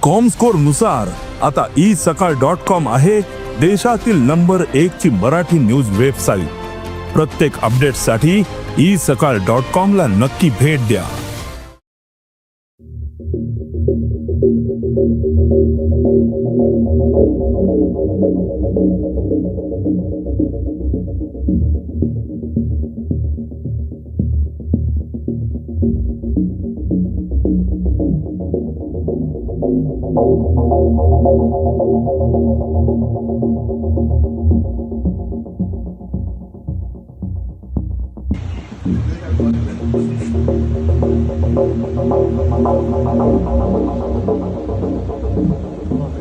Comscore नुसार आता E सकाळ डॉट कॉम आहे देशातील नंबर एक ची मराठी न्यूज वेबसाईट. प्रत्येक अपडेटसाठी ई सकाळ डॉट कॉम ला नक्की भेट द्या.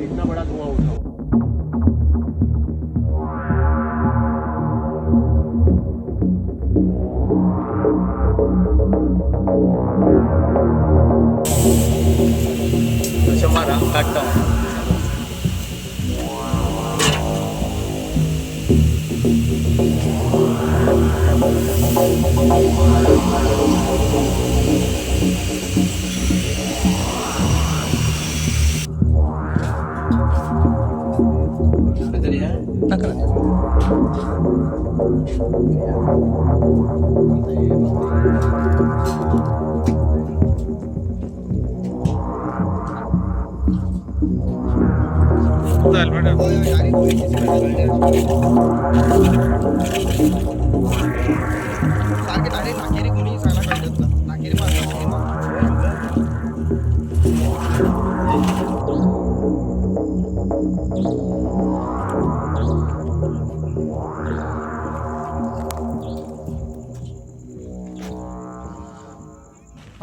इतना बड़ा धुआं उठा. अशें मारा काडटा हांव. सारखे ताणे नाकेरी कोणी सांगला कळटच ना, नाकेरी मार, नाकेरी मार.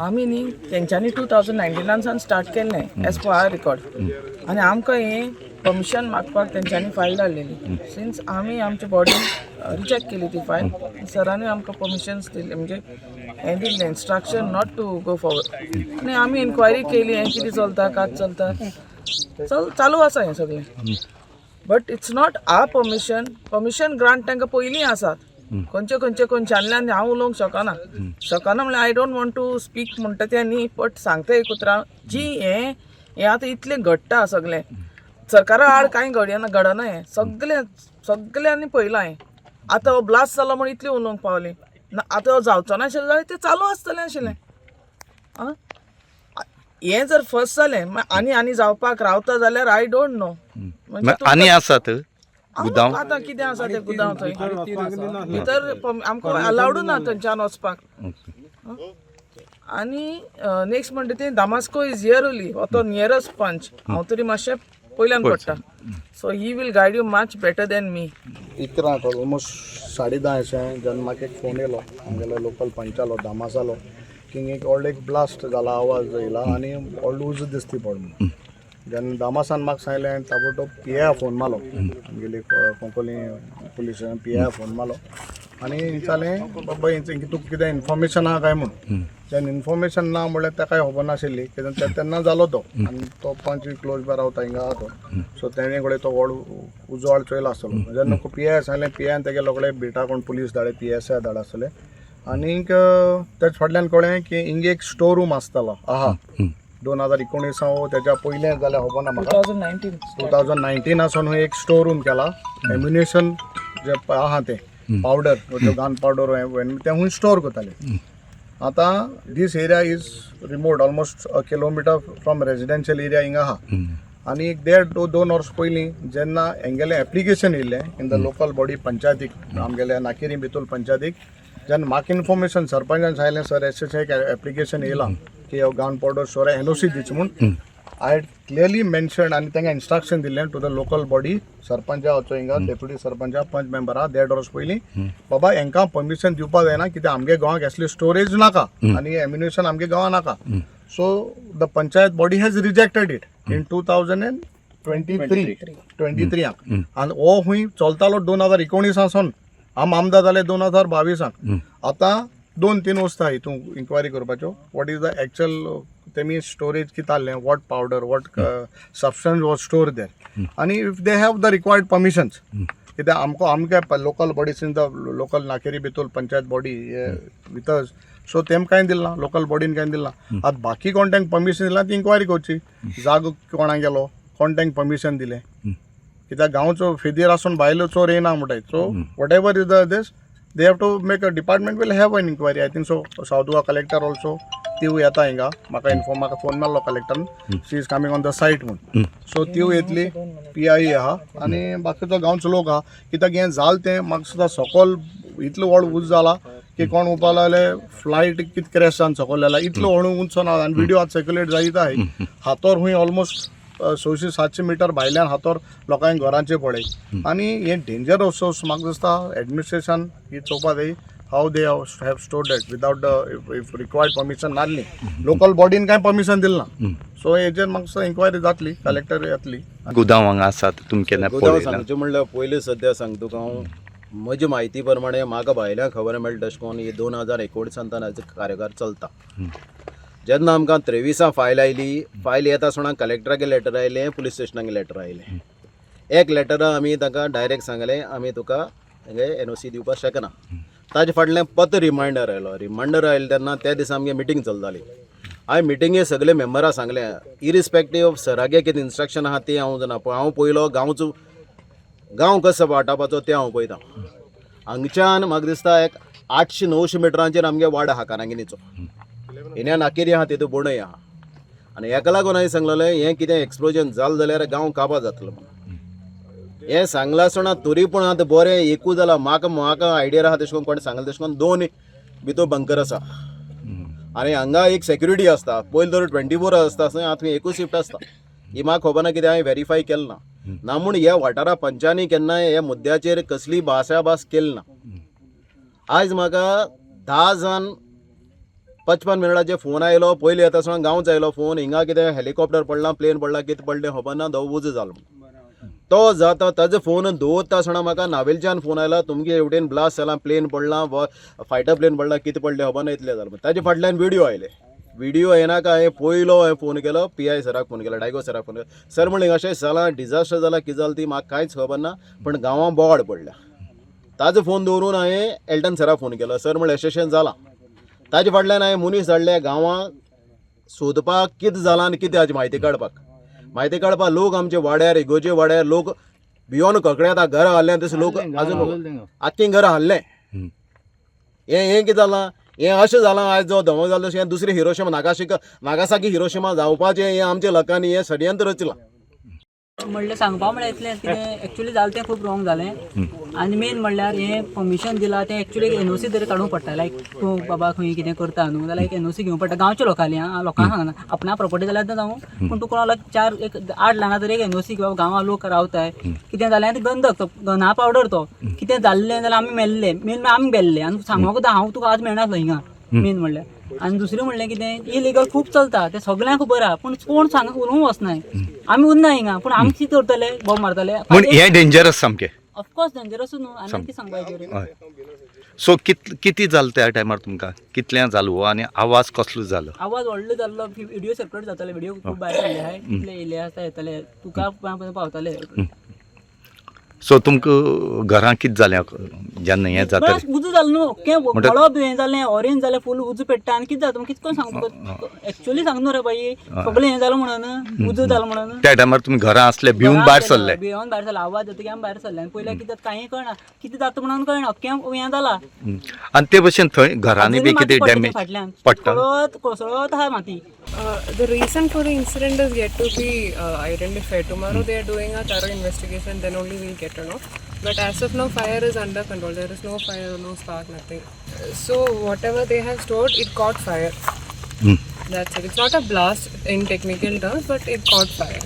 आमी न्ही तेंच्यांनी 2019 सावन स्टार्ट केल्लें एज पर our record. आनी आमकां हें परमिशन मागपाक तेंच्यांनी फायल धाडलेली. सिन्स आमी आमच्या बॉडीन रिजेक्ट केली ती फायल, सरांनी आमकां परमिशन्स दिले, म्हणजे हें दिल्लें instruction not to go forward. आनी आमी इन्क्वायरी केली हें कितें चलता, कात चलता, चल चालू आसा हें सगळें. But it's not our permission. Permission grant तांकां पयलीं आसात. खंयचे खंयचे खंयच्यानल्यान हांव उलोवंक शकना. शकना म्हणल्यार I don't want to speak म्हणटा तें न्ही, बट सांगता एक उतरां जी हें हें आतां इतलें घडटा सगळें सरकारा आड कांय घडना घडना. हें सगळें सगळ्यांनी पळयलां. हें आतां हो ब्लास्ट जालो म्हण इतलें उलोवंक पावलीं ना. आतां हो जावचो नाशिल्लो जाल्यार तें चालू आसतलें आशिल्लें. आं, हें जर फर्स्ट जालें, मागीर आनी आनी जावपाक रावता जाल्यार I don't know म्हणजे आनी आसात गुदांव. आतां कितें आसा ते गुदांव थंय भितर आमकां अलावडू ना थंयच्यान वचपाक. आनी नेक्स्ट म्हणटा तें दामास्को is here only, हो तो नियरस्ट पंच. हांव तरी मातशें पयल्यान पडटा, so he will guide you much better than me. 11 almost 10:30 अशें जेन्ना म्हाका एक फोन येयलो आमगेलो लोकल पंचालो दामासालो की एक व्हडलो एक ब्लास्ट जाला, आवाज येयला आनी व्हडलो उजो दिसती पड म्हणून. जेन्ना दामासान म्हाका सांगलें, ताबडतोब पी I phone मारलो. आमगेली कोंकोली पुलीस पी I phone मारलो आनी विचारलें, बाबा हेंचें तुका कितें इन्फॉर्मेशन आहा काय म्हूण. जेन्ना इन्फॉर्मेशन ना म्हणल्यार ताकाय खबर नाशिल्ली कित्याक तेन्ना जालो तो आनी तो पंच क्लोज बी रावता हिंगा आहा तो. सो तेणे कडेन तो व्हड उजवाड चोयला आसतलो. जेन्ना पी I सांगलें, पी आयन तेगे लोकडे बिटा कोण police Dhade, P S I धाड आसतले. आनीक तेच फाटल्यान कळ्ळें की हिंगा एक स्टोर रूम आसतालो आहा 2019 तेच्या पयलें जाल्यार खबर ना म्हाका. 2019. 2019 आसून एक स्टोर रूम केला. एम्युनेशन जे आहा तें पावडर, गन पावडर तें खूंय स्टोर करताले. आतां this area is remote, almost a kilometre from residential area हिंगा आहा. आनी एक देड दोन वर्स पयलीं जेन्ना हेंगेलें एप्लिकेशन येयल्लें इन the local body पंचायतीक, आमगेल्या नाकेरी बेतूल पंचायतीक, जेन्ना म्हाका इन्फॉर्मेशन सरपंचान सांगलें, सर एस एस एक एप्लिकेशन येयलां की हो gun powder store NOC दिवची म्हूण. I had clearly mention आनी तांकां इन्स्ट्रक्शन दिल्लें टू the local body सरपंचा वचो हिंगा, डेप्युटी सरपंचा, पंच मेंबरा देड वर्स पयलीं, बाबा हेंकां परमिशन दिवपा जायना कित्याक आमगे गांवाक असली स्टोरेज नाका आनी एम्युनेशन आमगे गांवां नाका. So the panchayat body has rejected it in 2023, 23 आनी हो खूंय चलतालो 2019 सावन. आम आमदार जाले 2022. आतां दोन तीन वस्तू आहा हितून इन्क्वायरी करपाच्यो. What is the actual तेमी स्टोरेज कितें आहलें, what powder, what substance was store there आनी if they have the required permissions. कित्याक आमकां आमकां local bodies in the local Nakeri Betul panchayat body with us, so तेम कांय दिलें ना, लोकल बॉडीन कांय दिलें ना. आतां बाकी कोण तांकां परमिशन दिलां ती इन्क्वायरी करची, जागो कोणाक गेलो, कोण तांकां परमिशन दिलें, कित्याक गांवचो फेदीर आसून भायलो चोर येयना म्हणटाय. So whatever is the this, they have to make a department will have an inquiry, I think so. South Goa collector also तीव येता हिंगा, म्हाका इन्फॉर्म, म्हाका फोन मारलो कलेक्टरान, she is coming on the site म्हूण. सो तीव येतली, P I आहा आनी बाकीचो गांवचो लोक आहा. कित्याक हें जालें तें म्हाका सुद्दां सकल इतलो व्हड उज जाला की कोण म्हणपाक लागले फ्लायट कित क्रॅश जावन सकयल जाला, इतलो व्हड उंचो ना. आनी व्हिडियो आतां सर्क्युलेट जायत आहाय, हातोर खूंय ऑलमोस्ट 600-700 मिटर भायल्यान हातोर लोकांक घरांचे पळय. आनी हें डेंजर सोर्स म्हाका दिसता एडमिनिस्ट्रेशन ही चोवपा जाय, how they have store that without the if required permission नासली, लोकल बॉडीन कांय परमिशन दिलें ना. सो हेजेर म्हाका दिसता इन्क्वायरी जातली, कलेक्टर येतली. गुदांव हांगा आसात तुमी केन्ना गोदांव पळयला? सांगचें म्हणल्यार पयलीं सद्या सांगता तुका हांव म्हजे म्हायती प्रमाणे म्हाका भायल्यान खबर मेळटा तशें करून ही 2019 हाचो कार्यकार चलता. जेन्ना आमकां 23 फायल आयली, फायल येता आसतना कलेक्टरागे लेटर आयलें, पुलीस स्टेशनाक लेटर आयलें. एक लेटरा आमी तांकां डायरेक्ट सांगलें आमी तुका एनओसी दिवपाक शकना. ताजे फाटल्यान पत्र रिमांयडर आयलो. रिमांयडर आयलो तेन्ना त्या दिसा आमगे मिटींग चलताली. हांवें मिटिंगे सगळे मेंबरां सांगलें, इरिस्पेक्टीव ऑफ सरागे कितें इन्स्ट्रक्शन आहा ती हांव जाणा, पूण हांव पयलो गांवचो गांव कसो वाटावपाचो तें हांव पळयता. हांगच्यान म्हाका दिसता एक 800-900 मिटरांचेर आमगे वाड आहा कारांगिनीचो, हिन्या नाकेरी आहा, तितू बोंडय आहा. आनी हेका लागून हांवें सांगलेलें हें कितें एक्सप्लोजन जालें जाल्यार गांव काबा जातलो म्हणून. हें सांगलां आसतना तरी पूण आतां बरें एकूच जालां. म्हाका म्हाका आयडिया आहा तशें करून कोणें सांगलें तशें करून 2 भितर बंकर आसा आनी हांगा एक सेक्युरिटी आसता. पयलीं तर 24 आसता आतां थंय एकूच शिफ्ट आसता. ही म्हाका खबर ना कित्याक हांवें वेरीफाय केलें ना. ना म्हूण ह्या वाठारा पंचांनी केन्नाय ह्या मुद्द्याचेर कसली भासाभास केली ना. आयज म्हाका 10:55 फोन आयलो. पयलीं येता आसतना गांवचो आयलो फोन, हिंगा कितें हेलिकॉप्टर पडलां, प्लेन पडलां, कितें पडलें खबर ना, धवो उजो जालो म्हूण. तो जाता ताजो फोन दवरता आसतना म्हाका नावेलच्यान फोन आयला, तुमगे हेवटेन ब्लास्ट जाला, प्लेन पडलां, फायटर प्लेन पडलां, कितें पडलें खबर ना, इतलें जालें. ताजे फाटल्यान व्हिडियो आयले. व्हिडियो येनाका हांवें पयलो हांवें फोन केलो पी I सराक फोन केलो, डायगो सराक फोन केलो. सर म्हणलें अशें जालां, डिजास्टर जालां, कितें जालां ती म्हाका कांयच खबर ना, पण गांवां बोवाळ पडल्या. ताजो फोन दवरून हांवें एल्टन सराक फोन केलो. सर म्हणलें अशें अशें जालां. ताजे फाटल्यान हांवें मनीस धाडले गांवां सोदपाक कितें जालां आनी कितें हाजी म्हायती काडपाक. म्हायती काडपाक लोक आमचे वाड्यार, इगोजे वाड्यार लोक भियोन ककड्याता, घरां हाडलें तशें लोक आजून आख्खीं घरां हाडलें. हें हें कितें जालां, हें अशें जालां आयज जो धमो जालो तशें हें दुसरें हिरोशिमा नागासाकी हिरोशिमा जावपाचें हें आमच्या लोकांनी हें षडयंत्र रचलां. म्हणल्यार सांगपा म्हणल्यार इतलें कितें एक्चुली जालें तें खूब रॉंग जालें. आनी मेन म्हणल्यार हें परमिशन दिलां तें एक्चुली एक एनओसी तरी काडूंक पडटा. लायक तूं बाबा खंय कितें करता न्हू जाल्यार एक एनओसी घेवंक पडटा गांवच्या लोकांनी. आं, लोकांक सांगना आपणा प्रॉपर्टी जाल्यार जावं, पूण तूं कोणाक 4 1 8 लाना तरी एक एनओसी किंवा गांवां लोक रावताय कितें जालें आनी गंधक तो गना पावडर तो कितें जाल्लें जाल्यार आमी मेल्ले, मेन म्हणल्यार आमी गेल्ले. आनी सांगूंक हांव तुका आज मेळनासलो हिंगा मेन म्हणल्यार. आनी दुसरें म्हणलें कितें इलिगल खूब चलता तें सगळ्यांक खबर आहा, पूण कोण सांग उलोवंक वचनाय. आमी उरना हिंगा, पूण आमची करतले बॉम्ब मारतले. म्हूण हें डेंजरस सामकें. ऑफकोर्स डेंजरस न्हू, आनी कितें सांगपाचें? हय. सो कितें जालें त्या टायमार तुमकां, कितल्या जालो आनी आवाज कसलो जालो? आवाज व्हडलो जाल्लो, व्हिडियो सर्कुलेट जाताले, व्हिडियो खूब भायर सरले आहाय, कितले येयले आसता येताले तुका पावताले. सो तुमकां घरां कितें जालें जेन्ना हें जातालें? उजो जालो न्हू, अख्खें मळब हें जालें, ऑरेंज जालें, फूल उजो पेट्टा आनी कितें जाता कितें करून सांगता, एक्चुअली सांग न्हू रे बाई, सगळें हें जालें म्हणून उजो जालो म्हणून. त्या टायमार तुमी घरां आसले भिवन भायर सरले? भिवन भायर सरले, आवाज जातकीर आमी भायर सरले आनी पयल्यार कितें जाता कांय कळना, कितें जाता म्हणून कळना, अख्खें हें जालां. आनी ते भशेन थंय घरांनी बी कितें डॅमेज फाटल्यान पडटा? कोसळत आहा माती. The reason for the incident is yet to be identified. Tomorrow they are doing a thorough investigation, then only we'll get to know. But as of now, fire is under control. There is no fire, no spark, nothing. So whatever they have stored, it caught fire. That's it. It's not a blast in technical terms, but it caught fire.